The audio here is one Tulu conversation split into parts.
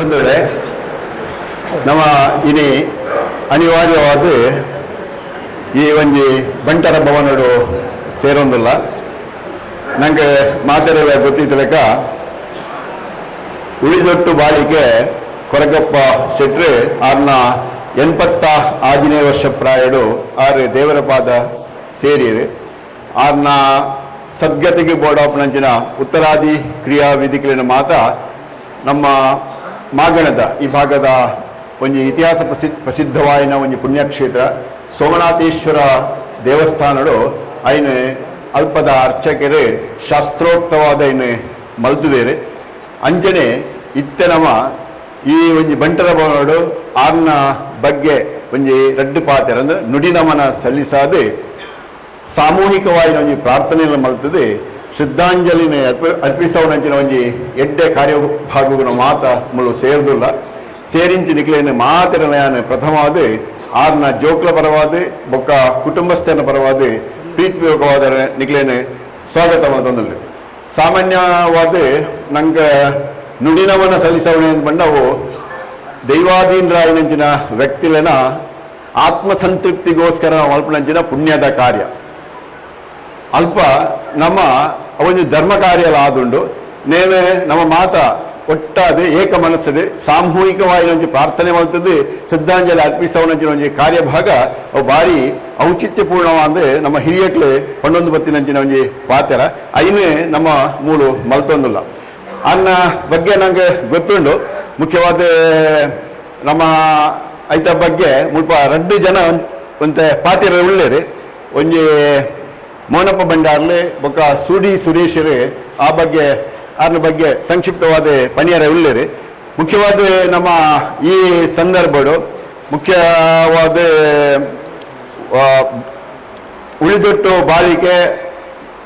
ಬಂಧುಗಳೇ, ನಮ್ಮ ಇನಿ ಅನಿವಾರ್ಯವಾದ ಈ ಒಂಜಿ ಬಂಟರ ಭವನಡು ಸೇರೊಂದಿಲ್ಲ. ನಂಗೆ ಮಾತೆರೆಲ ಗೊತ್ತಿತ್ತಲೆಕ್ಕ ಉಳಿದೊಟ್ಟು ಬಾಳಿಕೆ ಕೊರಗಪ್ಪ ಶೆಟ್ರು ಆರ್ನ 86ನೇ ವರ್ಷ ಪ್ರಾಯಡು ಆರು ದೇವರ ಪಾದ ಸೇರಿರು. ಆರ್ನ ಸದ್ಗತಿಗೆ ಬೋರ್ಡ್ ಆಫ್ ಉತ್ತರಾದಿ ಕ್ರಿಯಾ ವಿಧಿಗಳಿನ ಮಾತ ನಮ್ಮ ಮಾಗಣದ ಈ ಭಾಗದ ಒಂಜಿ ಇತಿಹಾಸ ಪ್ರಸಿದ್ಧವಾಯಿನ ಒಂಜಿ ಪುಣ್ಯಕ್ಷೇತ್ರ ಸೋಮನಾಥೇಶ್ವರ ದೇವಸ್ಥಾನಡು ಐನ ಅಲ್ಪದ ಅರ್ಚಕರು ಶಾಸ್ತ್ರೋಕ್ತವಾದ ಐನು ಮಲ್ತುದೇರು. ಅಂಚನೆ ಇತ್ತೆ ನಮ ಈ ಒಂಜಿ ಬಂಟರ ಭವನಡು ಆರ್ನ ಬಗ್ಗೆ ಒಂಜಿ ರಡ್ಡು ಪಾತೆರ ಅಂದ್ರೆ ನುಡಿ ನಮನ ಸಲ್ಲಿಸಾದೆ ಸಾಮೂಹಿಕವಾಗಿ ಒಂಜಿ ಪ್ರಾರ್ಥನೆಯನ್ನು ಮಲ್ತದೆ ಶ್ರದ್ಧಾಂಜಲಿನ ಅರ್ಪಿಸವನಂಚಿನ ಒಂಜಿ ಎಡ್ಡೆ ಕಾರ್ಯಭಾಗಗುಣ ಮಾತ ಮುಳು ಸೇರ್ದುಲ್ಲ. ಸೇರಿಂಚಿ ನಿಕ್ಲೇನ ಮಾತೆರನ ಪ್ರಥಮವಾದ ಆರ್ನ ಜೋಕ್ಲ ಪರವಾದ ಬೊಕ್ಕ ಕುಟುಂಬಸ್ಥನ ಪರವಾದ ಪ್ರೀತಿಪೂರ್ವಕವಾದ ನಿಕ್ಲೇನ ಸ್ವಾಗತ ತಂದಲ್ಲಿ. ಸಾಮಾನ್ಯವಾದ ನಂಗೆ ನುಡಿನವನ ಸಲ್ಲಿಸವಣೆ ಬಂಡವು ದೈವಾಧೀನರಾಯಿನಂಚಿನ ವ್ಯಕ್ತಿಲೆನ ಆತ್ಮಸಂತೃಪ್ತಿಗೋಸ್ಕರ ಮಲ್ಪನಂಚಿನ ಪುಣ್ಯದ ಕಾರ್ಯ. ಅಲ್ಪ ನಮ್ಮ ಒಂದು ಧರ್ಮ ಕಾರ್ಯ ಆದುಂಡು. ನೇವೆ ನಮ್ಮ ಮಾತ ಒಟ್ಟಾದ ಏಕ ಮನಸ್ಸು ಸಾಮೂಹಿಕವಾಗಿ ಒಂಜಿ ಪ್ರಾರ್ಥನೆ ಮಾಡ್ತದೆ, ಶ್ರದ್ಧಾಂಜಲಿ ಅರ್ಪಿಸವನಂಚಿನ ಒಂಜಿ ಕಾರ್ಯಭಾಗ ಅವು ಭಾರಿ ಔಚಿತ್ಯಪೂರ್ಣವಾದ ನಮ್ಮ ಹಿರಿಯಕ್ಲೆ ಪನ್ನೊಂದು ಬತ್ತಿನಂಚಿನ ಒಂಜಿ ಪಾತೆರ ಐನೇ ನಮ್ಮ ಮೂಲು ಮಲ್ತೊಂದುಲ್ಲ. ಅನ್ನ ಬಗ್ಗೆ ನಂಗೆ ಗೊತ್ತುಂಡು. ಮುಖ್ಯವಾದ ನಮ್ಮ ಐತ ಬಗ್ಗೆ ಮುಲ್ಪ ರಡ್ಡು ಜನ ಒಂತೆ ಪಾತೆರ ಉಳ್ಳೇರಿ. ಒಂಜಿ ಮೋನಪ್ಪ ಭಂಡಾರ್ಲೆ ಬೊಕ್ಕ ಸುಡಿ ಸುರೇಶರು ಆ ಬಗ್ಗೆ ಆರ್ನ ಬಗ್ಗೆ ಸಂಕ್ಷಿಪ್ತವಾದ ಪನಿಯರ ಉಳ್ಳೇರಿ. ಮುಖ್ಯವಾದ ನಮ್ಮ ಈ ಸಂದರ್ಭಡು ಮುಖ್ಯವಾದ ಉಳಿದೊಟ್ಟು ಬಾಳಿಕೆ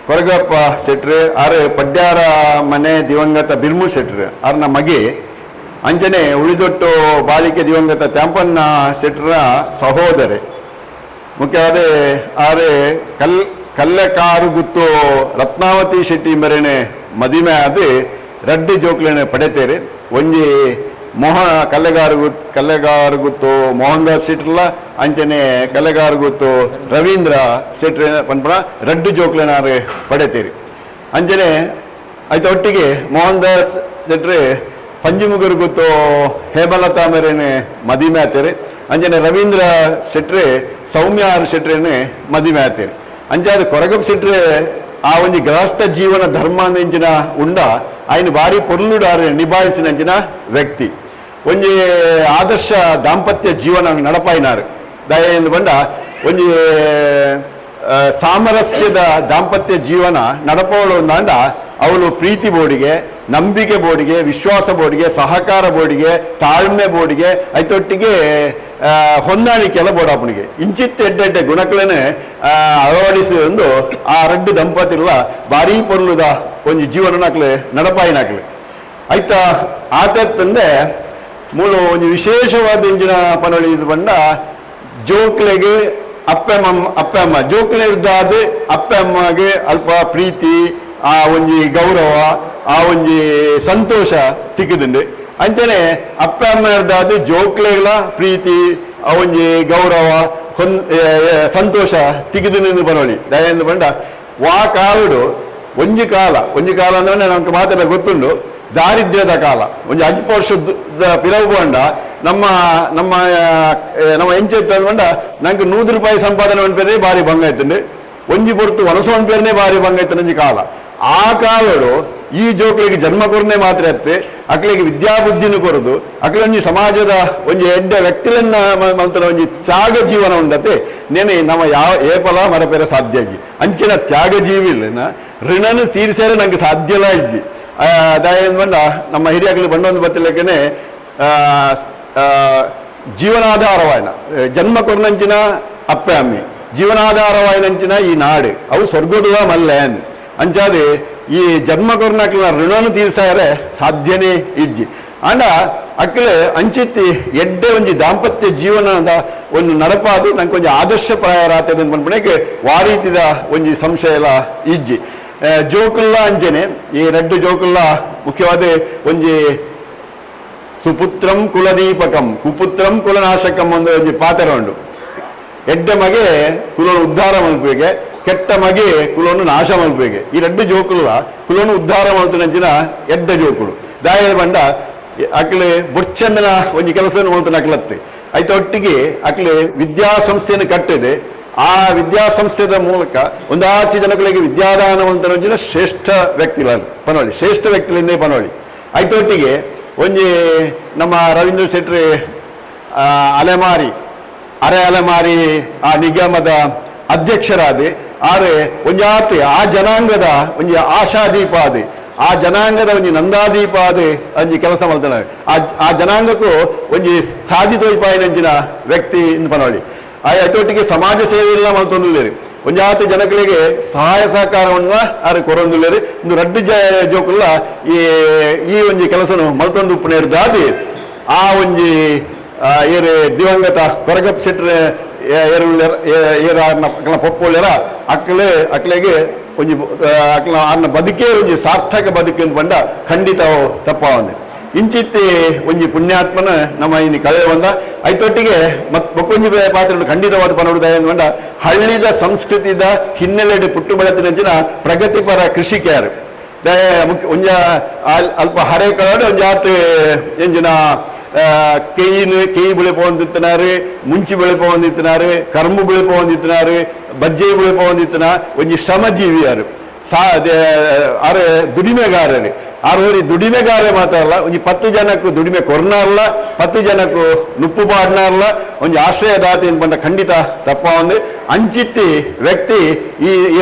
ಕೊರಗಪ್ಪ ಶೆಟ್ರು ಆರು ಪಡ್ಯಾರ ಮನೆ ದಿವಂಗತ ಬಿರ್ಮು ಶೆಟ್ರು ಆರ್ನ ಮಗೆ. ಅಂಜನೆ ಉಳಿದೊಟ್ಟು ಬಾಳಿಕೆ ದಿವಂಗತ ತ್ಯಾಂಪನ್ನ ಶೆಟ್ರ ಸಹೋದರೆ. ಮುಖ್ಯವಾದ ಆರೆ ಕಲ್ಲೆಕಾರು ಗುತ್ತು ರತ್ನಾವತಿ ಶೆಟ್ಟಿ ಮರೆನೆ ಮದಿಮೆ ಆದ ರಡ್ಡು ಜೋಕ್ಲೆನೆ ಪಡೆತೇರೆ. ಒಂಜಿ ಮೋಹ ಕಲ್ಲೆಗಾರು ಗುತ್ತು ಮೋಹನ್ ದಾಸ್ ಶೆಟ್ರಲ, ಅಂಚನೆ ಕಲ್ಲೆಗಾರು ಗುತ್ತು ರವೀಂದ್ರ ಶೆಟ್ರ ಪನ್ಪುನ ರಡ್ಡು ಜೋಕ್ಲೆನಾರು ಪಡೆತೇರಿ. ಅಂಚನೆ ಆಯ್ತ ಒಟ್ಟಿಗೆ ಮೋಹನ್ ದಾಸ್ ಶೆಟ್ರೆ ಪಂಜಿಮುಗರು ಗುತ್ತು ಹೇಮಲತಾ ಮೇರೆನೆ ಮದಿಮೆ ಆತೇರಿ. ಅಂಚನೆ ರವೀಂದ್ರ ಶೆಟ್ರೆ ಸೌಮ್ಯ ಆರ್ ಶೆಟ್ರೇನೆ ಮದಿಮೆ ಆತೇರಿ. ಅಂಚಾದ ಕೊರಗಪ್ ಶೆಟ್ರೆ ಆ ಒಂಜಿ ಗೃಹಸ್ಥ ಜೀವನ ಧರ್ಮ ಅಂಚಿನ ಉಂಡ ಆಯ್ನ ಬಾರಿ ಪೊರ್ಲುಡಾರು ನಿಭಾಯಿಸಿನಂಚಿನ ವ್ಯಕ್ತಿ. ಒಂಜಿ ಆದರ್ಶ ದಾಂಪತ್ಯ ಜೀವನ ನಡಪಾಯಿನಾರು. ದಯೆಂದು ಬಂಡ ಒಂಜಿ ಸಾಮರಸ್ಯದ ದಾಂಪತ್ಯ ಜೀವನ ನಡಪೋಳು ಅಂದಾಂಡ ಅವಳು ಪ್ರೀತಿ ಬೋಡಿಗೆ, ನಂಬಿಕೆ ಬೋಡಿಗೆ, ವಿಶ್ವಾಸ ಬೋಡಿಗೆ, ಸಹಕಾರ ಬೋಡಿಗೆ, ತಾಳ್ಮೆ ಬೋಡಿಗೆ, ಐತೊಟ್ಟಿಗೆ ಹೊಂದಾಣಿಕೆ ಎಲ್ಲ ಬೋಡಾಪನಿಗೆ ಇಂಚಿತ್ತ ಎಡ್ಡೆ ಎಡ್ಡೆ ಗುಣಗಳನ್ನೇ ಅಳವಡಿಸಿ ಒಂದು ಆ ರಡ್ಡು ದಂಪತಿಲ್ಲ ಭಾರೀ ಪೊರ್ಲುದ ಒಂಜಿ ಜೀವನ ನಾಕ್ಲೆ ನಡಪಾಯಿನಾಕ್ಲೆ. ಆಯ್ತಾ ಆತಂದೆ ಮೂಲು ಒಂಜಿ ವಿಶೇಷವಾದ ಇಂಜಿನ ಪನೊಳಿ ಇದು ಬಂಡ ಜೋಕ್ಲೆಗೆ ಅಪ್ಪೆ ಅಮ್ಮ, ಅಪ್ಪೆ ಅಮ್ಮ ಜೋಕ್ಲೆ ಇದ್ದಾದ ಅಪ್ಪೆ ಅಮ್ಮಗೆ ಅಲ್ಪ ಪ್ರೀತಿ, ಆ ಒಂಜಿ ಗೌರವ, ಆ ಒಂಜಿ ಸಂತೋಷ ತಿಕ್ಕುದುಂಡು. ಅಂಚನೆ ಅಪ್ಪೆ ಅಮ್ಮ ಇರ್ದಾದ ಜೋಕ್ಲೆಗಳ ಪ್ರೀತಿ, ಆ ಒಂಜಿ ಗೌರವ, ಸಂತೋಷ ತಿಕ್ಕುದು ಬರೋಳಿ. ದಯೆಂದು ಬಂಡ ವಾ ಕಾಲುಡು ಒಂಜಿ ಕಾಲ, ಒಂಜಿ ಕಾಲ ಅಂದ್ರೆ ನಮ್ಗೆ ಮಾತೆಲ್ಲ ಗೊತ್ತುಂಡು, ದಾರಿದ್ರ್ಯದ ಕಾಲ. ಒಂಜಿ ಅಜ್ಪ ವರ್ಷದ ಪಿರವು ಬಂಡ ನಮ್ಮ ನಮ್ಮ ನಮ್ಮ ಎಂಚ ಬಂಡ ನಂಗೆ 100 ರೂಪಾಯಿ ಸಂಪಾದನೆ ಮನ್ಪೇರೆ ಬಾರಿ ಭಂಗ ಆಯ್ತಂಡು. ಒಂಜಿ ಪೊರ್ತು ವನಸು ಮನ್ಪೇರನೆ ಬಾರಿ ಭಂಗ ಆಯ್ತು ಒಂಜಿ ಕಾಲ. ಆ ಕಾಲಡು ಈ ಜೋಕ್ಲಿಗೆ ಜನ್ಮ ಕೊರನೆ ಮಾತ್ರ ಅತ್ತೆ, ಅಕ್ಲಿಗೆ ವಿದ್ಯಾಬುದ್ಧಿನ ಕೊರದು ಅಕ್ಲೊಂಜಿ ಸಮಾಜದ ಒಂಜಿ ಎಡ್ಡೆ ವ್ಯಕ್ತಿಲನ್ನ ಮಲ್ತನ ಒಂಜಿ ತ್ಯಾಗ ಜೀವನ ಉಂಡತೆ. ನೇನೆ ನಮ್ಮ ಯಾವ ಏಪಲ ಮರಪೇರ ಸಾಧ್ಯ ಇಜ್ಜಿ. ಅಂಚಿನ ತ್ಯಾಗ ಜೀವಿ ಇಲ್ಲ ಋಣನು ತೀರಿಸೇರೆ ನಂಗೆ ಸಾಧ್ಯಲ ಇಜ್ಜಿ. ದಯೆಂದು ಬಂಡ ನಮ್ಮ ಹಿರಿಯಕ್ಲು ಬಂಡೊಂದು ಬತ್ತಿಲಕ್ಕನೆ ಜೀವನಾಧಾರವಾಯಿನ ಜನ್ಮ ಕೊರ್ನಂಚಿನ ಅಪ್ಪೆ ಅಮ್ಮಿ, ಜೀವನಾಧಾರವಾಯಿನಂಚಿನ ಈ ನಾಡು ಅವು ಸ್ವರ್ಗದುವ ಮಲ್ಲೆ ಅಂಚಾದೆ ಈ ಜನ್ಮ ಕೊರ್ನಕ್ಲಿನ ಋಣನು ತೀರ್ಸಾರೆ ಸಾಧ್ಯನೇ ಇಜ್ಜಿ. ಆಂಡ ಅಕ್ಲೆ ಅಂಚಿತ್ತಿ ಎಡ್ಡೆ ಒಂಜಿ ದಾಂಪತ್ಯ ಜೀವನದ ಒಂದು ನಡಪಾದು ನಂಗೆ ಒಂಜಿ ಆದರ್ಶ ಪ್ರಾಯರಾತದೆ ಪನ್ಪುನೆಗೆ ವಾರೀತಿದ ಒಂಜಿ ಸಂಶಯ ಎಲ್ಲ ಇಜ್ಜಿ. ಜೋಕುಲ್ಲ ಅಂಚನೆ ಈ ರಡ್ಡು ಜೋಕುಲ್ಲ ಮುಖ್ಯವಾದ ಒಂಜಿ ಸುಪುತ್ರಂ ಕುಲದೀಪಕಂ ಕುಪುತ್ರಂ ಕುಲನಾಶಕಂ ಒಂದು ಒಂಜಿ ಪಾತ್ರ ಉಂಡು. ಎಡ್ಡೆ ಮಗೆ ಕುಲನು ಉದ್ಧಾರ ಮಲ್ಪುವೆಗೆ, ಕೆಟ್ಟ ಮಗೆ ಕುಲವನ್ನು ನಾಶ ಮಲ್ಪುವೆಗೆ. ಈ ರಡ್ಡು ಜೋಕುಲ ಕುಲನು ಉದ್ಧಾರ ಮಲ್ತನಂಚಿನ ಎಡ್ಡೆ ಜೋಕುಲು ದಾಯ ಬಂಡ ಅಕ್ಲೆ ಬೊಚ್ಚಂದನ ಒಂಜಿ ಕೆಲಸ ಮಲ್ತನ ಅಕ್ಲತ್ತೆ. ಐತ ಒಟ್ಟಿಗೆ ಅಕ್ಲೆ ವಿದ್ಯಾಸಂಸ್ಥೆಯನ್ನು ಕಟ್ಟಿದೆ. ಆ ವಿದ್ಯಾಸಂಸ್ಥೆದ ಮೂಲಕ ಒಂದಾಚಿ ಜನಗಳಿಗೆ ವಿದ್ಯಾದಾನ ಮಂತನಂಚಿನ ಶ್ರೇಷ್ಠ ವ್ಯಕ್ತಿಗಳ ಪನೋಳಿ, ಶ್ರೇಷ್ಠ ವ್ಯಕ್ತಿಗಳಿಂದ ಪನೋಳಿ. ಐತೊಟ್ಟಿಗೆ ಒಂಜಿ ನಮ್ಮ ರವೀಂದ್ರ ಶೆಟ್ಟಿ ಅಲೆಮಾರಿ ಅರೆ ಅಲೆಮಾರಿ ಆ ನಿಗಮದ ಅಧ್ಯಕ್ಷರಾದ ಆರೆ ಒಂಜಾತಿ ಆ ಜನಾಂಗದ ಒಂಜಿ ಆಶಾದೀಪ ಆದ, ಆ ಜನಾಂಗದ ಒಂಜಿ ನಂದಾದೀಪ ಆದ ಒಂಜಿ ಕೆಲಸ ಮಾಡ್ತಾನೆ. ಆ ಆ ಜನಾಂಗಕ್ಕೂ ಒಂಜಿ ಸಾಧಿ ತೋಯ್ಪಾಯಿನಂಚಿನ ವ್ಯಕ್ತಿ ಇಂದು ಪನೋಳಿ. ಆ ಐತೊಟ್ಟಿಗೆ ಸಮಾಜ ಸೇವೆಯೆಲ್ಲ ಮಲ್ತೊಂದುಲ್ಲೇರು, ಒಂಜಾತಿ ಜನಗಳಿಗೆ ಸಹಾಯ ಸಹಕಾರವನ್ನು ಆರು ಕೊರೊಂದುಲ್ಲೇರು. ಇಂದು ರಡ್ಡು ಜೋಕುಲ್ಲ ಈ ಈ ಒಂಜಿ ಕೆಲಸನು ಮಲ್ತೊಂದು ಉಪ್ಪುನೇರ್ದಾದಿ ಆ ಒಂಜಿ ಏರು ದಿವಂಗತ ಕೊರಗಪ್ಪ ಶೆಟ್ರ್ ಏರು ಆರ್ನ ಅಕ್ಲ ಪೊಪ್ಪುಳ್ಳೆರ ಅಕ್ಲೆ ಅಕ್ಲೆಗೆ ಒಂಜಿ ಅಕ್ಲ ಆರ್ನ ಬದುಕೇ ಒಂಜಿ ಸಾರ್ಥಕ ಬದುಕು ಅಂತ ಬಂಡ ಖಂಡಿತ ತಪ್ಪಾವಂದೆ. ಇಂಚಿತ್ತಿ ಒಂಜಿ ಪುಣ್ಯಾತ್ಮನ ನಮ್ಮ ಇನ್ನು ಕಳೆಯ ಬಂದ. ಐತೊಟ್ಟಿಗೆ ಮತ್ ಬೊಕ್ಕೊಂಜಿ ಪಾತ್ರ ಖಂಡಿತವಾದ ಪನೋಡು ಬಂಡ ಹಳ್ಳಿದ ಸಂಸ್ಕೃತಿದ ಹಿನ್ನೆಲೆಡ್ ಪುಟ್ಟು ಬೆಳತಿನಂಚಿನ ಪ್ರಗತಿಪರ ಕೃಷಿಕರು ಮುಖ್ಯ ಒಂಜ ಅಲ್ಪ ಹರೆ ಕಳಡು ಒಂಜಾತ್ ಎಂಜಿನ ಕೇಯಿನ ಕೇಯಿ ಬೆಳೆಪೊಂದಿತ್ತಿನಾರು, ಮುಂಚಿ ಬೆಳೆಪೊಂದಿತ್ತಿನಾರು, ಕರ್ಮು ಬೆಳೆಪೊಂದಿತ್ತಿನಾರು, ಬಜ್ಜೆ ಬೆಳೆಪೊಂದಿತ್ತಿನ ಒಂಜಿ ಶ್ರಮಜೀವಿಯಾರು ಸಾ ಆರು ದುಡಿಮೆಗಾರರು. ಆರು ಹೋರಿ ದುಡಿಮೆಗಾರ ಮಾತ್ರ ಅಲ್ಲ, ಒಂಜಿ 10 ಜನಕ್ಕೂ ದುಡಿಮೆ ಕೊರ್ನಾರಲ್ಲ, 10 ಜನಕ್ಕೂ ನುಪ್ಪು ಪಾಡ್ನಾರಲ್ಲ, ಒಂಜಿ ಆಶ್ರಯದಾತಿ ಬಂಡ ಖಂಡಿತ ತಪ್ಪ ಒಂದು ಅಂಚಿತ್ತಿ ವ್ಯಕ್ತಿ. ಈ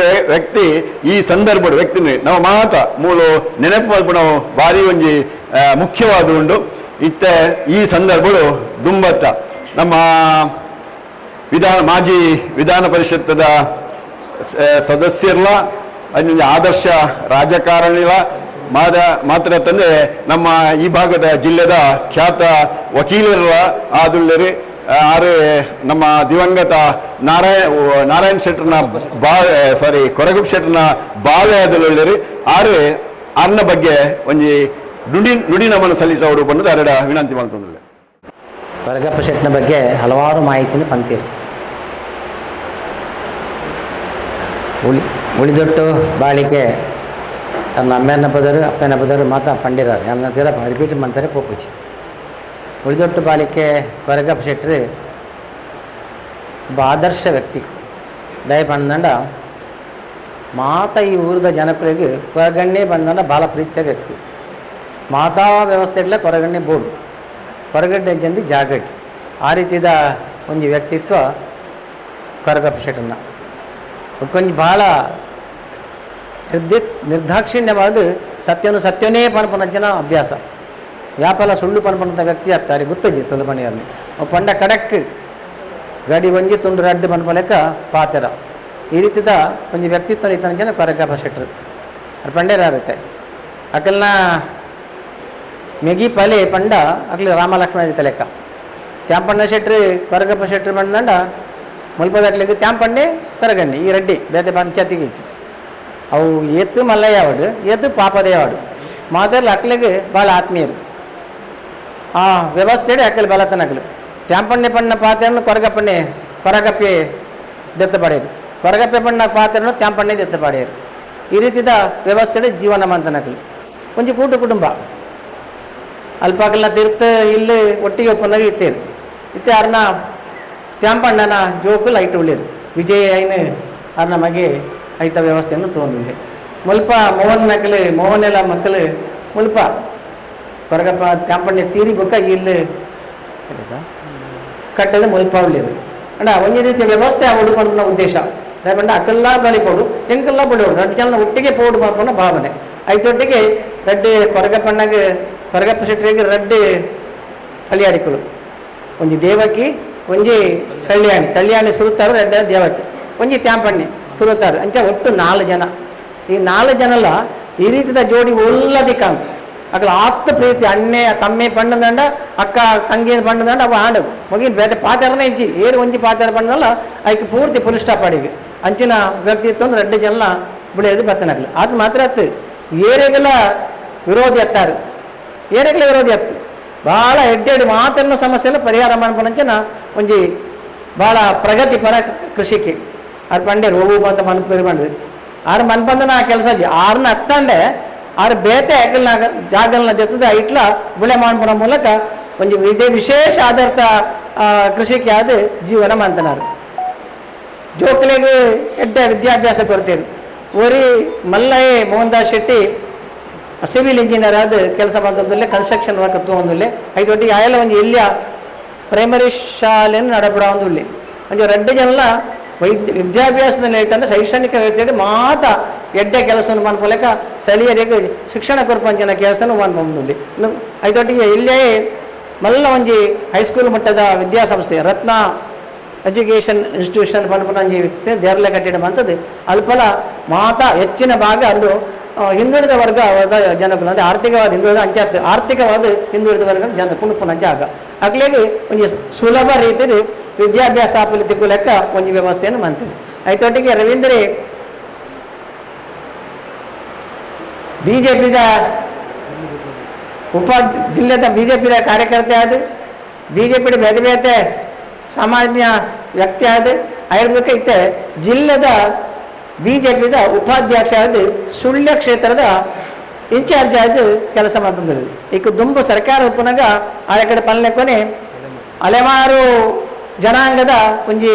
ವ್ಯಕ್ತಿ ಈ ಸಂದರ್ಭದ ವ್ಯಕ್ತಿನ ನಮ್ಮ ಮಾತ ಮೂಲು ನೆನಪು ಮಲ್ಪು ನಾವು ಭಾರಿ ಒಂಜಿ ಮುಖ್ಯವಾದ ಉಂಡು. ಇತ್ತೆ ಈ ಸಂದರ್ಭಗಳು ದುಂಬತ್ತ ನಮ್ಮ ಮಾಜಿ ವಿಧಾನ ಪರಿಷತ್ತದ ಸದಸ್ಯರ್ಲ ಅಂಜೊಂಜಿ ಆದರ್ಶ ರಾಜಕಾರಣಿಲ ಮಾತ್ರ ತಂದೆ ನಮ್ಮ ಈ ಭಾಗದ ಜಿಲ್ಲೆದ ಖ್ಯಾತ ವಕೀಲರ ಆದುಳ್ಳರಿ ಆರು ನಮ್ಮ ದಿವಂಗತ ನಾರಾಯಣ್ ಶೆಟ್ಟರ್ನ ಬಾ ಸಾರಿ ಕೊರಗಪ್ಪ ಶೆಟ್ಟರ್ನ ಬಾವೆ ಆದುಳ್ಳರಿ ಆರು ಆರ್ನ ಬಗ್ಗೆ ಒಂಜಿ ನುಡಿ ನುಡಿ ನಮನ ಸಲ್ಲಿಸವರು ಬಂದದ್ದು ಅರಡ ವಿನಂತಿ ಮಾಡ್ತಂದ್ರೆ. ಕೊರಗಪ್ಪ ಶೆಟ್ಟನ ಬಗ್ಗೆ ಹಲವಾರು ಮಾಹಿತಿನ ಪಂತೀರು. ಉಳಿದೊಟ್ಟು ಬಾಳಿಕೆ ತನ್ನ ಅಮ್ಮೆನ ಬದರು ಅಪ್ಪನ ಬದರು ಮಾತಾ ಪಂಡಿರಾರು ನನ್ನ ಪಿರ ರಿಪೀಟ್ ಮಾಡ್ತಾರೆ ಪೋಪುಚಿ. ಉಳಿದೊಟ್ಟು ಬಾಳಿಕೆ ಕೊರಗಪ್ಪ ಶೆಟ್ಟರು ಒಬ್ಬ ಆದರ್ಶ ವ್ಯಕ್ತಿ. ದಯ ಪಂದಂಡ ಮಾತ ಈ ಊರದ ಜನಪ್ರಿಯಗೆ ಕೊರಗಣ್ಣೆ ಬಂದಂಡ ಭಾಳ ಪ್ರೀತಿಯ ವ್ಯಕ್ತಿ. ಮಾತಾ ವ್ಯವಸ್ಥೆಗಳ ಕೊರಗಣ್ಣೆ ಬೋರ್ಡು ಕೊರಗಡ್ಡೆ ಜಂದಿ ಜಾಗಟ್ ಆ ರೀತಿದ ಒಂದು ವ್ಯಕ್ತಿತ್ವ ಕೊರಗಪ್ಪ ಶೆಟ್ಟರ್ನ. ಕೊಂಚ ಭಾಳ ನಿರ್ದಾಕ್ಷಿಣ್ಯವಾದ ಸತ್ಯನು ಸತ್ಯನೇ ಪನ್ಪನ ಜನ ಅಭ್ಯಾಸ ವ್ಯಾಪಾರ ಸುಳ್ಳು ಪನ್ಪನಂಥ ವ್ಯಕ್ತಿ ಆಗ್ತಾರೆ ಗುತ್ತಜಿ ತುಳುಪಣಿಯರ್ನಿ. ಪಂಡ ಕಡಕ್ ಗಡಿ ಒಂಜಿ ತುಂಡು ರಡ್ಡು ಪನ್ಪಲೆಕ್ಕ ಪಾತೆರ ಈ ರೀತಿದ ಒಂಜಿ ವ್ಯಕ್ತಿತ್ವ ಇತ್ತನ ಜನ ಕೊರಗಪ್ಪ ಶೆಟ್ಟರು ಅವ್ರು ಪಂಡೇರಾರುತ್ತೆ. ಅಕಲ್ನ ಮೆಗಿ ಪಲೆ ಪಂಡ ಅಕ್ಲಿ ರಾಮ ಲಕ್ಷ್ಮಣ ರೀತ ಲೆಕ್ಕ. ತ್ಯಾಂಪಣ್ಣ ಶೆಟ್ರು ಕೊರಗಪ್ಪ ಶೆಟ್ರು ಬಂದಂಡ ಮುಲ್ಪದಕ್ಲಿಗೆ ತ್ಯಾಂಪಣ್ಣೆ ಕೊರಗಣ್ಣೆ ಈ ರೆಡ್ಡಿ ಬೇತೆ ಪಂಚಾಯತಿಗೆ ಇಚ್ಚು ಅವು ಏತು ಮಲ್ಲಯ್ಯವಾಡು ಏತು ಪಾಪದೇವಾಡು ಮಾತೆಲ್ಲ ಅಕ್ಲಿಗೆ ಭಾಳ ಆತ್ಮೀಯರು. ಆ ವ್ಯವಸ್ಥೆಡೆ ಅಕ್ಕಲು ಬಲತನಕಲು ತ್ಯಾಂಪಣ್ಣೆ ಪಣ್ಣ ಪಾತೆಯನ್ನು ಕೊರಗಪ್ಪಣ್ಣೆ ಕೊರಗಪ್ಪೆ ದತ್ತ ಪಡೆಯರು, ಕೊರಗಪ್ಪೆ ಪಣ್ಣ ಪಾತೆಯನ್ನು ತ್ಯಾಂಪಣ್ಣೆ ದತ್ತ ಪಡೆಯರು. ಈ ರೀತಿದ ವ್ಯವಸ್ಥೆಡೆ ಜೀವನ ಮಂತನಕಲು ಒಂಜಿ ಕೂಟು ಕುಟುಂಬ ಅಲ್ಪಾಕಲ್ನ ತೀರ್ಥ ಇಲ್ಲಿ ಒಟ್ಟಿಗೆ ಒಪ್ಪನಾಗ ಇತ್ತೇರು ಇತ್ತೆ ಅರ್ನ ತ್ಯಾಂಪಣ್ಣನ ಜೋಕು ಲೈಟ್ ಉಳಿಯರು ವಿಜಯ ಐನು ಅರ್ನ ಮಗೆ ಐತ ವ್ಯವಸ್ಥೆಯನ್ನು ತಗೊಂಡಿದೆ. ಮುಲ್ಪ ಮೋಹನ್ ಮಕ್ಕಳು ಮೋಹನೆಲ್ಲ ಮಕ್ಕಳು ಮುಲ್ಪ ಕೊರಗಪ್ಪ ತ್ಯಾಂಪಣ್ಣೆ ತೀರಿ ಬೊಕ್ಕ ಇಲ್ಲಿ ಸರಿದಾ ಕಟ್ಟದ ಮುಲ್ಪ ಉಳಿಯರು. ಅಂಡ ಒಂಜಿ ರೀತಿಯ ವ್ಯವಸ್ಥೆ ಆ ಉಡುಕೊಂಡ ಉದ್ದೇಶ ಪಂಡ ಅಕಲ್ಲ ಬಲಿಪೋಡು ಎಂಕಲ್ಲ ಬಳಿಯೋಡು ರಡ್ಡು ಜನ ಒಟ್ಟಿಗೆ ಪೋಡು ಪನ್ಪುನ ಭಾವನೆ ಐತೊಟ್ಟಿಗೆ ರಡ್ಡು ಕೊರಗಪ್ಪಣ್ಣಗೆ ಕೊರಗಪ್ಪ ಶೆಟ್ಟರಿಗೆ ರಡ್ಡು ಕಲ್ಯಾಣಿಕುಲು ಒಂಜಿ ದೇವಕಿ ಒಂಜಿ ಕಲ್ಯಾಣಿ ಕಲ್ಯಾಣಿ ಸುರುತ್ತಾರು ರಡ್ಡ ದೇವಕಿ ಒಂಜಿ ತ್ಯಾಂಪಣ್ಣೆ ಸುರುತ್ತಾರು ಅಂಚ ಒಟ್ಟು 4 ಜನ. ಈ 4 ಜನಲ ಈ ರೀತಿದ ಜೋಡಿ ಒಲ್ಲದಿಕ್ಕಂತ ಅಕಲ ಆಪ್ತ ಪ್ರೀತಿ ಅಣ್ಣೆ ತಮ್ಮೆ ಪಣ್ಣದಂಡ ಅಕ್ಕ ತಂಗಿ ಪಣ್ಣದಂಡ ಅವ ಆಂಡ ಮುಗಿನ ಬೇತೆ ಪಾತೆರನೇ ಇಜ್ಜಿ ಏರು ಒಂಜಿ ಪಾತೆರ ಪಣ್ಣದಲ್ಲ ಐಕ್ ಪೂರ್ತಿ ಫುಲ್ ಸ್ಟಾಪ್ ಅಡಿಗೆ ಅಂಚಿನ ವ್ಯಕ್ತಿತ್ವ ರಡ್ಡು ಜನ ಬಿಳಿಯೋದು ಬತ್ತನಕ್ಲು ಅದು ಮಾತ್ರ ಅತ್ತು ಏರೆಗೆಲ್ಲ ವಿರೋಧಿ ಎತ್ತಾರು ಏರೆಗೆಲ್ಲ ವಿರೋಧಿ ಎತ್ತು ಭಾಳ ಎಡ್ಡೆಡ್ ಮಾತನ್ನ ಸಮಸ್ಯೆಲ್ಲ ಪರಿಹಾರ ಮನ್ಪುನಂಚಿನ ಒಂಜಿ ಭಾಳ ಪ್ರಗತಿಪರ ಕೃಷಿಕೆ. ಆರ್ ಪಂಡೇರು ಹೋಗು ಅಂತ ಮನ್ಪು ಮಾಡಿದ್ರು. ಆರು ಮನ್ಪಂದನ ಆ ಕೆಲಸ ಆರ್ನ ಅತ್ತಂಡೆ ಆರು ಬೇತೆ ಯಾಕಲ್ನ ಜಾಗಲ್ನ ದೆತ್ತದ ಇಟ್ಲ ಬುಳೆ ಮಾನ್ಪುನ ಮೂಲಕ ಒಂಜಿ ಇದೇ ವಿಶೇಷ ಆಧಾರಿತ ಕೃಷಿಕೆ ಆದ ಜೀವನ ಮಾಡ್ತಾನಾರು. ಜೋಕುಲೆಗ್ ಎಡ್ಡೆ ವಿದ್ಯಾಭ್ಯಾಸ ಕೊಡ್ತೇವೆ. ಒರಿ ಮಲ್ಲಯ್ಯ ಮೋಹನ್ ದಾಸ್ ಶೆಟ್ಟಿ ಸಿವಿಲ್ ಇಂಜಿನಿಯರ್ ಆದ ಕೆಲಸ ಬಂದದ್ದುಲ್ಲೆ, ಕನ್ಸ್ಟ್ರಕ್ಷನ್ ವರ್ಕ್ ತಗೊಂದುಲ್ಲೆ. ಐದೊಟ್ಟಿಗೆ ಆಯಲ್ಲ ಒಂಜಿ ಎಲ್ಲಿಯ ಪ್ರೈಮರಿ ಶಾಲೆಯನ್ನು ನಡಪಡ ಒಂದುಲ್ಲೆ. ಒಂಜಿ ರಡ್ಡು ಜನಲ ವೈದ್ಯ ವಿದ್ಯಾಭ್ಯಾಸದ ಅಂದ್ರೆ ಶೈಕ್ಷಣಿಕ ವ್ಯವಸ್ಥೆ ಮಾತ ಎಡ್ಡೆ ಕೆಲಸವನ್ನು ಮನ್ಪೊಲೆಕ ಸ್ಥಳೀಯರಿಗೆ ಶಿಕ್ಷಣ ಕೊರ್ಪಂಚಿನ ಕೆಲಸನ ಮನ್ಪೊಂದುಲ್ಲೆ. ಐದೊಟ್ಟಿಗೆ ಇಲ್ಲೇ ಮಲ್ಲ ಒಂಜಿ ಹೈಸ್ಕೂಲ್ ಮಟ್ಟದ ವಿದ್ಯಾಸಂಸ್ಥೆ ರತ್ನ ಎಜುಕೇಷನ್ ಇನ್ಸ್ಟಿಟ್ಯೂಷನ್ ಪನ್ಪುನಂಜಿ ದೇರ್ಲೆ ಕಟ್ಟಿಡ ಮಂತದ್ದು. ಅಲ್ಪಲ ಮಾತಾ ಹೆಚ್ಚಿನ ಭಾಗ ಅಂದು ಹಿಂದುಳಿದ ವರ್ಗ ಜನಕುಲು, ಅಂದರೆ ಆರ್ಥಿಕವಾದ ಹಿಂದುಳಿದ ಅಂಚಾರ್ಥ ಆರ್ಥಿಕವಾದ ಹಿಂದುಳಿದ ವರ್ಗ ಜನ ಪುಣಪುನ ಜಾಗ ಅಗ್ಲೇಗೆ ಒಂಜಿ ಸುಲಭ ರೀತಿಯಲ್ಲಿ ವಿದ್ಯಾಭ್ಯಾಸ ಆಪಲಿ ಲೆಕ್ಕ ಒಂಜಿ ವ್ಯವಸ್ಥೆಯನ್ನು ಮಾಡ್ತೇವೆ. ಐತೊಟ್ಟಿಗೆ ರವೀಂದ್ರಿ ಬಿಜೆಪಿದ ಉಪ ಜಿಲ್ಲೆದ ಬಿಜೆಪಿಯ ಕಾರ್ಯಕರ್ತೆ ಆದ, ಬಿಜೆಪಿ ಬೇರೆ ಬೇರೆ ಸಾಮಾನ್ಯ ವ್ಯಕ್ತಿ ಆದ ಐರ್ಬೇಕ ಇತ್ತೆ ಜಿಲ್ಲೆದ ಬಿಜೆಪಿದ ಉಪಾಧ್ಯಕ್ಷ ಆದ ಸುಳ್ಯ ಕ್ಷೇತ್ರದ ಇನ್ಚಾರ್ಜ್ ಆದ ಕೆಲಸ ಮಾಡ್ತಂದ್ರೆ. ಈಗ ದುಂಬು ಸರ್ಕಾರ ಉಪ್ಪನಾಗ ಆ ಕಡೆ ಪನ್ಲೆಕ್ಕೊನೆ ಅಲೆಮಾರು ಜನಾಂಗದ ಒಂಜಿ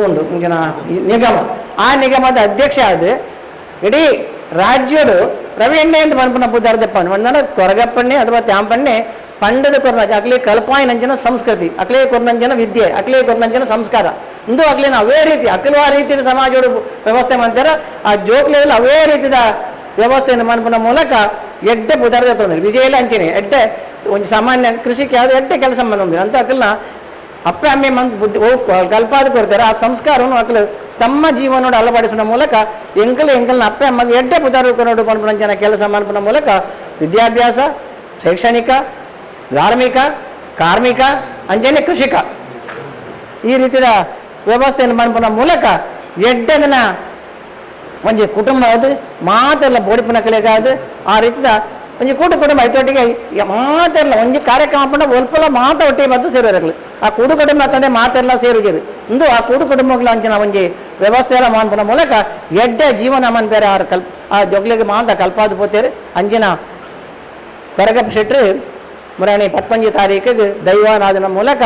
ಉಂಡು ಒಂಜಿನ ನಿಗಮ, ಆ ನಿಗಮದ ಅಧ್ಯಕ್ಷ ಆದ ಇಡೀ ರಾಜ್ಯಡು ರವಿ ಎಣ್ಣೆ ಅಂತ ಪನ್ಪುನ ಪುದಾರ್ದಪ್ಪ ಒಂದನ ಕೊರಗಪ್ಪಣ್ಣೆ ಅಥವಾ ತ್ಯಾಂಪಣ್ಣೆ ಪಂಡದ ಕೊರ್ನ ಅಕ್ಲಿ ಕಲ್ಪಾಯಿನಂಚಿನ ಸಂಸ್ಕೃತಿ, ಅಕ್ಲೇ ಕೊರ್ನಂಚಿನ ವಿದ್ಯೆ, ಅಕ್ಲೇ ಕೊರ್ನಂಚಿನ ಸಂಸ್ಕಾರ ಇಂದು ಅಕ್ಲಿನ ಅವೇ ರೀತಿ ಅಕ್ಲು ಆ ರೀತಿಯ ಸಮಾಜೋಡು ವ್ಯವಸ್ಥೆ ಮಾಡ್ತಾರೆ. ಆ ಜೋಕ್ಲೆಲ್ಲ ಅವೇ ರೀತಿಯ ವ್ಯವಸ್ಥೆಯನ್ನು ಮನ್ಪುನ ಮೂಲಕ ಎಡ್ಡೆ ಪುದಾರ್ದ ತೊಂದರೆ ವಿಜಯಲ ಅಂಚಿನಿ ಎಡ್ಡೆ ಒಂದು ಸಾಮಾನ್ಯ ಕೃಷಿಗೆ ಯಾವುದು ಎಡ್ಡೆ ಕೆಲಸ ಬಂದ್ರೆ ಅಂತ ಅಕ್ಲನ್ನ ಅಪ್ಪೆ ಅಮ್ಮೆ ಮಂತ್ ಬುದ್ಧಿ ಓ ಕಲ್ಪಾದ ಕೊಡ್ತಾರೆ. ಆ ಸಂಸ್ಕಾರವನ್ನು ಅಕ್ಲು ತಮ್ಮ ಜೀವನೋಡು ಅಳವಡಿಸುವ ಮೂಲಕ ಎಂಕಲ್ ಎಂಕಲ್ನ ಅಪ್ಪೆ ಅಮ್ಮಗೆ ಎಡ್ಡೆ ಪುದಾರ ಕೊನೋಡು ಪನ್ಪುನಂಚಿನ ಕೆಲಸ ಮನ್ಪುನ ಮೂಲಕ ವಿದ್ಯಾಭ್ಯಾಸ, ಶೈಕ್ಷಣಿಕ, ಧಾರ್ಮಿಕ, ಕಾರ್ಮಿಕ ಅಂಚನೆ ಕೃಷಿಕ ಈ ರೀತಿಯ ವ್ಯವಸ್ಥೆಯನ್ನು ಮನ್ಪುನ ಮೂಲಕ ಎಡ್ಡೆದನ ಒಂಜಿ ಕುಟುಂಬ ಅದು ಮಾತೆಲ್ಲ ಬೋಡಿಪುನ ಕಲೆಗಾದು ಆ ರೀತಿಯ ಒಂಜಿ ಕೂಟು ಕುಟುಂಬ ಐತೊಟ್ಟಿಗೆ ಮಾತೆಲ್ಲ ಒಂಜಿ ಕಾರ್ಯಕ್ರಮ ಪಂಡ ಒಲ್ಪಲ ಮಾತ ಒಟ್ಟಿಗೆ ಬಂದು ಸೇರುವರಗಳು. ಆ ಕೂಡು ಕುಟುಂಬ ತಂದೆ ಮಾತೆಲ್ಲ ಸೇರುಜರು ಇಂದು ಆ ಕೂಡು ಕುಟುಂಬಗಳ ಅಂಚಿನ ಒಂಜಿ ವ್ಯವಸ್ಥೆ ಎಲ್ಲ ಮಾನ್ಪುನ ಮೂಲಕ ಎಡ್ಡೆ ಜೀವನ ಮನ್ ಬೇರೆ ಆರು ಕಲ್ಪ ಆ ಜೊಗ್ಲಿಗೆ ಮಾತ ಕಲ್ಪಾದ ಪೋತೇರು. ಅಂಚಿನ ಕೊರಗಪ್ಪ ಶೆಟ್ರು ಮುರಾಣಿ 19 ತಾರೀಕಿಗೆ ದೈವಾನಾದನ ಮೂಲಕ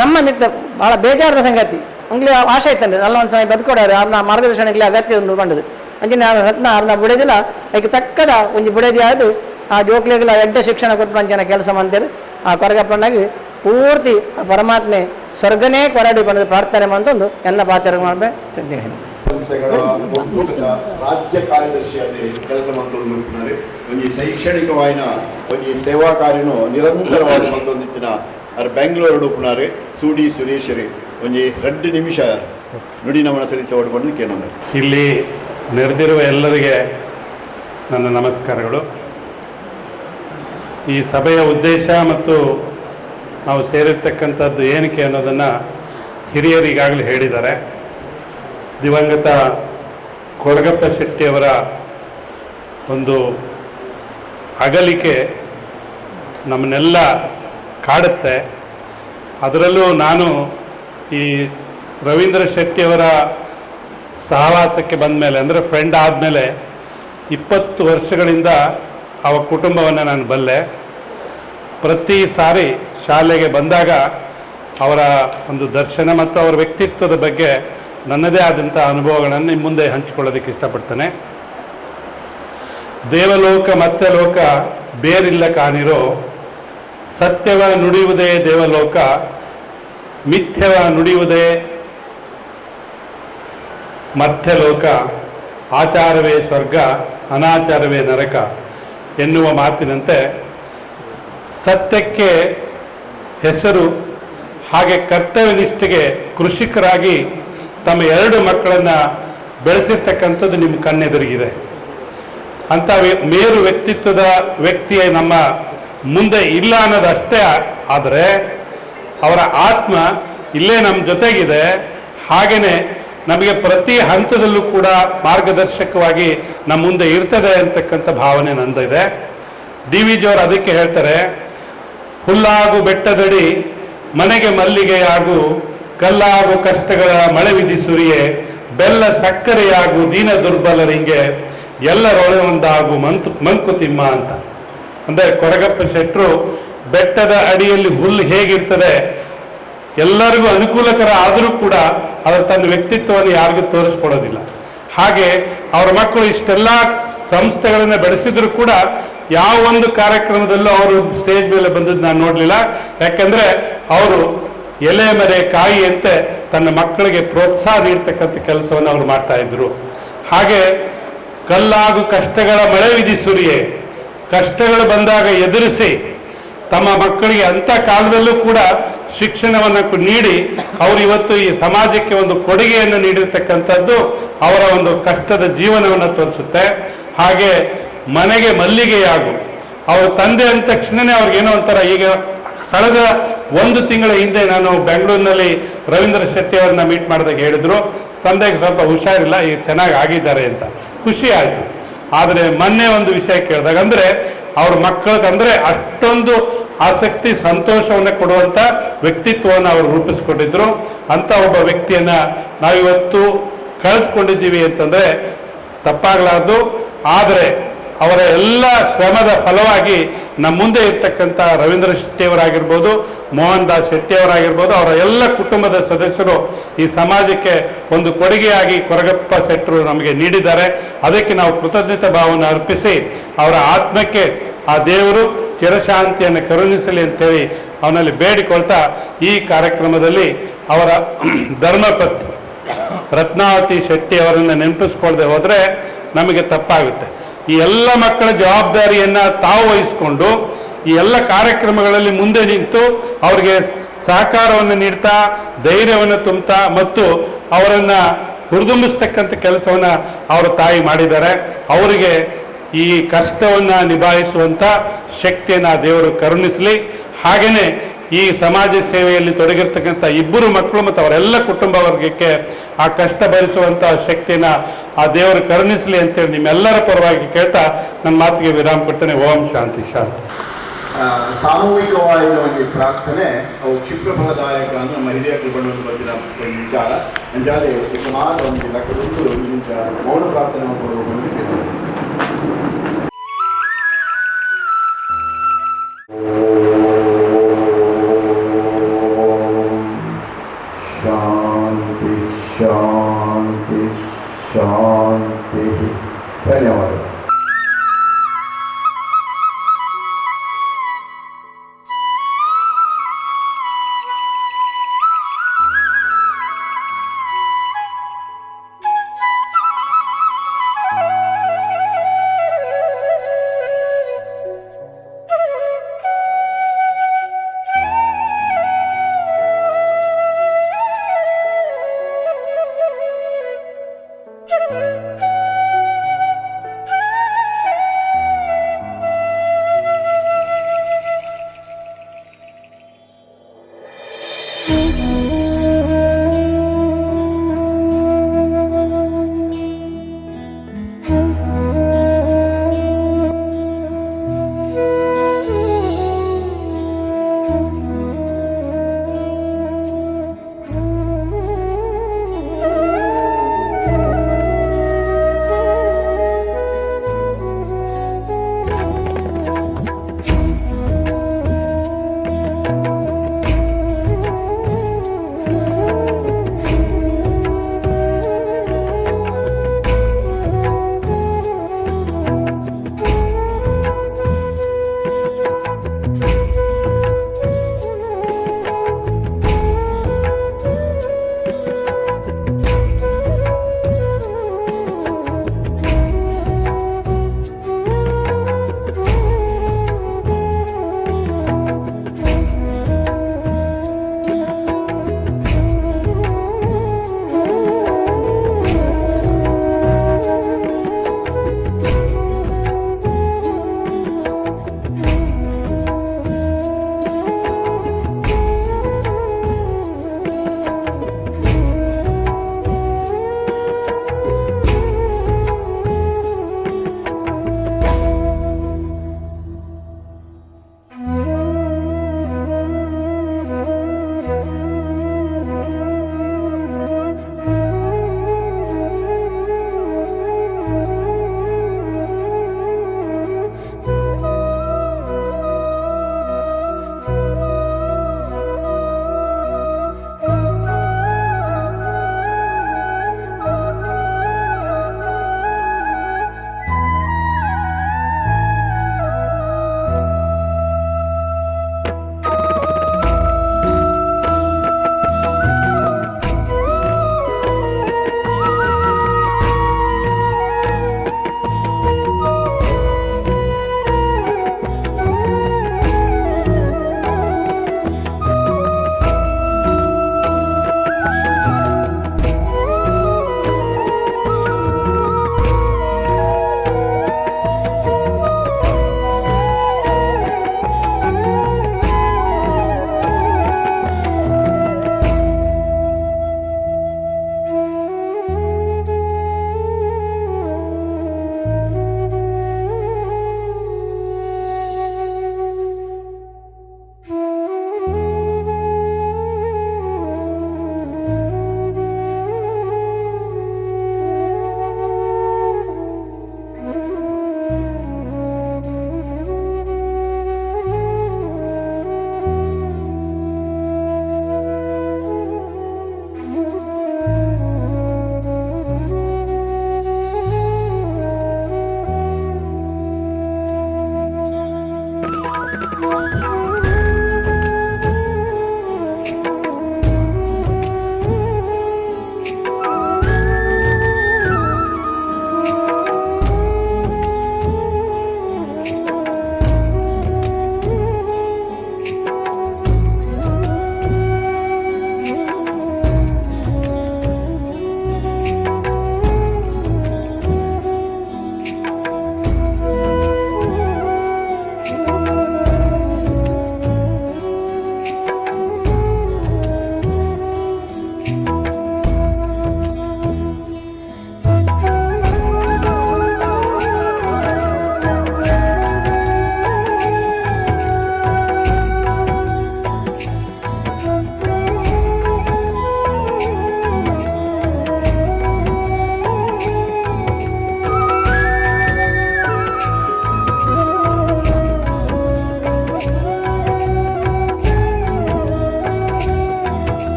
ನಮ್ಮ ಮಿತ್ರ ಭಾಳ ಬೇಜಾರದ ಸಂಗತಿ ಅಂಗ್ಲಿ ಆಶೆ ಇತ್ತಂದ್ರೆ ಅಲ್ಲ ಒಂದು ಸಮಯ ಬದುಕೊಡಾರು ಅವ್ರನ್ನ ಮಾರ್ಗದರ್ಶನಕ್ಕೆ ಅಗತ್ಯ ಉಂಡು ಬಂಡದು ಅಂಚಿನ ರತ್ನ ಅವ್ರನ್ನ ಬಿಡೋದಿಲ್ಲ ಅದಕ್ಕೆ ತಕ್ಕದ ಒಂಜಿ ಬಿಡೋದಿ ಅದು ಆ ಜೋಕ್ಲಿಗೆಲ್ಲ ಎಡ್ಡೆ ಶಿಕ್ಷಣ ಕೊಟ್ಟು ಅಂಚಿನ ಕೆಲಸ ಮಾಡ್ತಾರೆ. ಆ ಕೊರಗಪ್ಪನಾಗಿ ಪೂರ್ತಿ ಆ ಪರಮಾತ್ಮೆ ಸ್ವರ್ಗನೇ ಕೊರಡಿ ಬಂದು ಪ್ರಾರ್ಥನೆ ಅಂತಂದು ಎಲ್ಲ ಪಾತ್ರ ಮಾಡಬೇಕು. ಸಂಸ್ಥೆಗಳ ಒಕ್ಕೂಟದ ರಾಜ್ಯ ಕಾರ್ಯದರ್ಶಿಯಾದ ಕೆಲಸ ಮಾಡ್ಕೊಂಡು ಒಂಜಿ ಶೈಕ್ಷಣಿಕವಾಯಿನ ಒಂಜಿ ಸೇವಾ ಕಾರ್ಯನು ನಿರಂತರವಾಗಿ ಮಾಡ್ಕೊಂಡಿತ್ತಿನ ಅರ್ ಬೆಂಗಳೂರು ಉಪ್ಪುನಾರೆ ಸೂಡಿ ಸುರೇಶರಿ ಒಂಜಿ 2 ನಿಮಿಷ ನುಡಿ ನಮನ ಸಲ್ಲಿಸ ಹೊಡ್ಕೊಂಡು ಕೇಳೋಣ. ಇಲ್ಲಿ ನೆರೆದಿರುವ ಎಲ್ಲರಿಗೆ ನನ್ನ ನಮಸ್ಕಾರಗಳು. ಈ ಸಭೆಯ ಉದ್ದೇಶ ಮತ್ತು ನಾವು ಸೇರಿರ್ತಕ್ಕಂಥದ್ದು ಏನಕ್ಕೆ ಅನ್ನೋದನ್ನು ಹಿರಿಯರು ಈಗಾಗಲೇ ಹೇಳಿದ್ದಾರೆ. ದಿವಂಗತ ಕೊರಗಪ್ಪ ಶೆಟ್ಟಿಯವರ ಒಂದು ಅಗಲಿಕೆ ನಮ್ಮನ್ನೆಲ್ಲ ಕಾಡುತ್ತೆ. ಅದರಲ್ಲೂ ನಾನು ಈ ರವೀಂದ್ರ ಶೆಟ್ಟಿಯವರ ಸಹವಾಸಕ್ಕೆ ಬಂದ ಮೇಲೆ, ಅಂದರೆ ಫ್ರೆಂಡ್ ಆದಮೇಲೆ 20 ವರ್ಷಗಳಿಂದ ಅವರ ಕುಟುಂಬವನ್ನು ನಾನು ಬಲ್ಲೆ. ಪ್ರತಿ ಸಾರಿ ಶಾಲೆಗೆ ಬಂದಾಗ ಅವರ ಒಂದು ದರ್ಶನ ಮತ್ತು ಅವರ ವ್ಯಕ್ತಿತ್ವದ ಬಗ್ಗೆ ನನ್ನದೇ ಆದಂಥ ಅನುಭವಗಳನ್ನು ನಿಮ್ಮ ಮುಂದೆ ಹಂಚಿಕೊಳ್ಳೋದಕ್ಕೆ ಇಷ್ಟಪಡ್ತೇನೆ. ದೇವಲೋಕ ಮತ್ತೆ ಲೋಕ ಬೇರಿಲ್ಲ ಕಾಣಿರೋ, ಸತ್ಯವ ನುಡಿಯುವುದೇ ದೇವಲೋಕ, ಮಿಥ್ಯವ ನುಡಿಯುವುದೇ ಮರ್ಥ್ಯಲೋಕ, ಆಚಾರವೇ ಸ್ವರ್ಗ ಅನಾಚಾರವೇ ನರಕ ಎನ್ನುವ ಮಾತಿನಂತೆ ಸತ್ಯಕ್ಕೆ ಹೆಸರು, ಹಾಗೆ ಕರ್ತವ್ಯ ನಿಷ್ಠೆಗೆ ಕೃಷಿಕರಾಗಿ ತಮ್ಮ 2 ಮಕ್ಕಳನ್ನು ಬೆಳೆಸಿರ್ತಕ್ಕಂಥದ್ದು ನಿಮ್ಮ ಕಣ್ಣೆದುರಿಗಿದೆ. ಅಂಥ ಮೇರು ವ್ಯಕ್ತಿತ್ವದ ವ್ಯಕ್ತಿಯೇ ನಮ್ಮ ಮುಂದೆ ಇಲ್ಲ ಅನ್ನೋದಷ್ಟೇ, ಆದರೆ ಅವರ ಆತ್ಮ ಇಲ್ಲೇ ನಮ್ಮ ಜೊತೆಗಿದೆ. ಹಾಗೆಯೇ ನಮಗೆ ಪ್ರತಿ ಹಂತದಲ್ಲೂ ಕೂಡ ಮಾರ್ಗದರ್ಶಕವಾಗಿ ನಮ್ಮ ಮುಂದೆ ಇರ್ತದೆ ಅಂತಕ್ಕಂಥ ಭಾವನೆ ನಂದಿದೆ. ಡಿ ವಿ ಜಿಯವರು ಅದಕ್ಕೆ ಹೇಳ್ತಾರೆ, ಹುಲ್ಲಾಗು ಬೆಟ್ಟದಡಿ ಮನೆಗೆ ಮಲ್ಲಿಗೆಯಾಗು, ಕಲ್ಲಾಗು ಕಷ್ಟಗಳ ಮಳೆ ವಿಧಿ ಸುರಿಯೆ, ಬೆಲ್ಲ ಸಕ್ಕರೆಯಾಗು ದೀನ ದುರ್ಬಲರಿಂಗೆ, ಎಲ್ಲರೊಳೆ ಒಂದಾಗು ಮಂಕುತಿಮ್ಮ ಅಂತ. ಅಂದರೆ ಕೊರಗಪ್ಪ ಶೆಟ್ಟರು ಬೆಟ್ಟದ ಅಡಿಯಲ್ಲಿ ಹುಲ್ಲು ಹೇಗಿರ್ತದೆ, ಎಲ್ಲರಿಗೂ ಅನುಕೂಲಕರ ಆದರೂ ಕೂಡ ಅದರ ತನ್ನ ವ್ಯಕ್ತಿತ್ವವನ್ನು ಯಾರಿಗೂ ತೋರಿಸ್ಕೊಡೋದಿಲ್ಲ. ಹಾಗೆ ಅವರ ಮಕ್ಕಳು ಇಷ್ಟೆಲ್ಲ ಸಂಸ್ಥೆಗಳನ್ನು ಬೆಳೆಸಿದ್ರು ಕೂಡ ಯಾವ ಒಂದು ಕಾರ್ಯಕ್ರಮದಲ್ಲೂ ಅವರು ಸ್ಟೇಜ್ ಮೇಲೆ ಬಂದದ್ದು ನಾನು ನೋಡಲಿಲ್ಲ. ಯಾಕಂದ್ರೆ ಅವರು ಎಲೆ ಮರೆ ಕಾಯಿಯಂತೆ ತನ್ನ ಮಕ್ಕಳಿಗೆ ಪ್ರೋತ್ಸಾಹ ನೀಡ್ತಕ್ಕಂಥ ಕೆಲಸವನ್ನು ಅವರು ಮಾಡ್ತಾ ಇದ್ರು. ಹಾಗೆ ಕಲ್ಲಾಗು ಕಷ್ಟಗಳ ಮಳೆ ವಿಧಿ ಸುರಿಯೆ, ಕಷ್ಟಗಳು ಬಂದಾಗ ಎದುರಿಸಿ ತಮ್ಮ ಮಕ್ಕಳಿಗೆ ಅಂಥ ಕಾಲದಲ್ಲೂ ಕೂಡ ಶಿಕ್ಷಣವನ್ನು ನೀಡಿ ಅವರು ಇವತ್ತು ಈ ಸಮಾಜಕ್ಕೆ ಒಂದು ಕೊಡುಗೆಯನ್ನು ನೀಡಿರ್ತಕ್ಕಂಥದ್ದು ಅವರ ಒಂದು ಕಷ್ಟದ ಜೀವನವನ್ನು ತೋರಿಸುತ್ತೆ. ಹಾಗೆ ಮನೆಗೆ ಮಲ್ಲಿಗೆಯಾಗು, ಅವರ ತಂದೆ ಅಂದ ತಕ್ಷಣನೇ ಅವ್ರಿಗೇನೋ ಒಂಥರ. ಈಗ ಕಳೆದ ಒಂದು ತಿಂಗಳ ಹಿಂದೆ ನಾನು ಬೆಂಗಳೂರಿನಲ್ಲಿ ರವೀಂದ್ರ ಶೆಟ್ಟಿ ಅವರನ್ನ ಮೀಟ್ ಮಾಡಿದಾಗ ಹೇಳಿದ್ರು, ತಂದೆಗೆ ಸ್ವಲ್ಪ ಹುಷಾರಿಲ್ಲ, ಈಗ ಚೆನ್ನಾಗಿ ಆಗಿದ್ದಾರೆ ಅಂತ. ಖುಷಿ ಆಯಿತು. ಆದರೆ ಮೊನ್ನೆ ಒಂದು ವಿಷಯ ಕೇಳಿದಾಗ, ಅಂದರೆ ಅವ್ರ ಮಕ್ಕಳಿಗಂದ್ರೆ ಅಷ್ಟೊಂದು ಆಸಕ್ತಿ, ಸಂತೋಷವನ್ನು ಕೊಡುವಂಥ ವ್ಯಕ್ತಿತ್ವವನ್ನು ಅವರು ರೂಪಿಸ್ಕೊಂಡಿದ್ರು. ಅಂಥ ಒಬ್ಬ ವ್ಯಕ್ತಿಯನ್ನ ನಾವಿವತ್ತು ಕಳೆದುಕೊಂಡಿದ್ದೀವಿ ಅಂತಂದ್ರೆ ತಪ್ಪಾಗಲಾರ್ದು. ಆದರೆ ಅವರ ಎಲ್ಲ ಶ್ರಮದ ಫಲವಾಗಿ ನಮ್ಮ ಮುಂದೆ ಇರ್ತಕ್ಕಂಥ ರವೀಂದ್ರ ಶೆಟ್ಟಿಯವರಾಗಿರ್ಬೋದು, ಮೋಹನ್ ದಾಸ್ ಶೆಟ್ಟಿಯವರಾಗಿರ್ಬೋದು, ಅವರ ಎಲ್ಲ ಕುಟುಂಬದ ಸದಸ್ಯರು ಈ ಸಮಾಜಕ್ಕೆ ಒಂದು ಕೊಡುಗೆಯಾಗಿ ಕೊರಗಪ್ಪ ಶೆಟ್ಟರು ನಮಗೆ ನೀಡಿದ್ದಾರೆ. ಅದಕ್ಕೆ ನಾವು ಕೃತಜ್ಞತೆ ಭಾವವನ್ನು ಅರ್ಪಿಸಿ ಅವರ ಆತ್ಮಕ್ಕೆ ಆ ದೇವರು ಚಿರಶಾಂತಿಯನ್ನು ಕರುಣಿಸಲಿ ಅಂತೇಳಿ ಅವನಲ್ಲಿ ಬೇಡಿಕೊಳ್ತಾ ಈ ಕಾರ್ಯಕ್ರಮದಲ್ಲಿ ಅವರ ಧರ್ಮಪತ್ನಿ ರತ್ನಾವತಿ ಶೆಟ್ಟಿ ಅವರನ್ನು ನೆನಪಿಸ್ಕೊಳ್ಳದೆ ಹೋದರೆ ನಮಗೆ ತಪ್ಪಾಗುತ್ತೆ. ಈ ಎಲ್ಲ ಮಕ್ಕಳ ಜವಾಬ್ದಾರಿಯನ್ನು ತಾವು ವಹಿಸಿಕೊಂಡು ಈ ಎಲ್ಲ ಕಾರ್ಯಕ್ರಮಗಳಲ್ಲಿ ಮುಂದೆ ನಿಂತು ಅವರಿಗೆ ಸಹಕಾರವನ್ನು ನೀಡ್ತಾ, ಧೈರ್ಯವನ್ನು ತುಂಬ್ತಾ ಮತ್ತು ಅವರನ್ನು ಹುರಿದುಂಬಿಸ್ತಕ್ಕಂಥ ಕೆಲಸವನ್ನು ಅವರ ತಾಯಿ ಮಾಡಿದ್ದಾರೆ. ಅವರಿಗೆ ಈ ಕಷ್ಟವನ್ನು ನಿಭಾಯಿಸುವಂಥ ಶಕ್ತಿಯನ್ನು ದೇವರು ಕರುಣಿಸಲಿ. ಹಾಗೆಯೇ ಈ ಸಮಾಜ ಸೇವೆಯಲ್ಲಿ ತೊಡಗಿರ್ತಕ್ಕಂಥ ಇಬ್ಬರು ಮಕ್ಕಳು ಮತ್ತು ಅವರೆಲ್ಲ ಕುಟುಂಬ ವರ್ಗಕ್ಕೆ ಆ ಕಷ್ಟ ಭರಿಸುವಂಥ ಶಕ್ತಿಯನ್ನು ಆ ದೇವರು ಕರುಣಿಸಲಿ ಅಂತೇಳಿ ನಿಮ್ಮೆಲ್ಲರ ಪರವಾಗಿ ಕೇಳ್ತಾ ನನ್ನ ಮಾತಿಗೆ ವಿರಾಮ ಕೊಡ್ತೇನೆ. ಓಂ ಶಾಂತಿ ಶಾಂತಿ. ಸಾಮೂಹಿಕವಾದ ಒಂದು ಪ್ರಾರ್ಥನೆ ಅವು ಕ್ಷಿಪ್ರ ಫಲದಾಯಕ ಅಂತ ನಮ್ಮ ಹಿರಿಯರು ಬಂದು ಬಂದಿನ ಒಂದು ವಿಚಾರ. ಅಂಚಾದೆ ಸುಮಾರು ಒಂದು ಲಕ್ಕದೊಂದು ಮೌನ ಪ್ರಾರ್ಥನೆ ಮಾಡ್ಕೊಂಡು.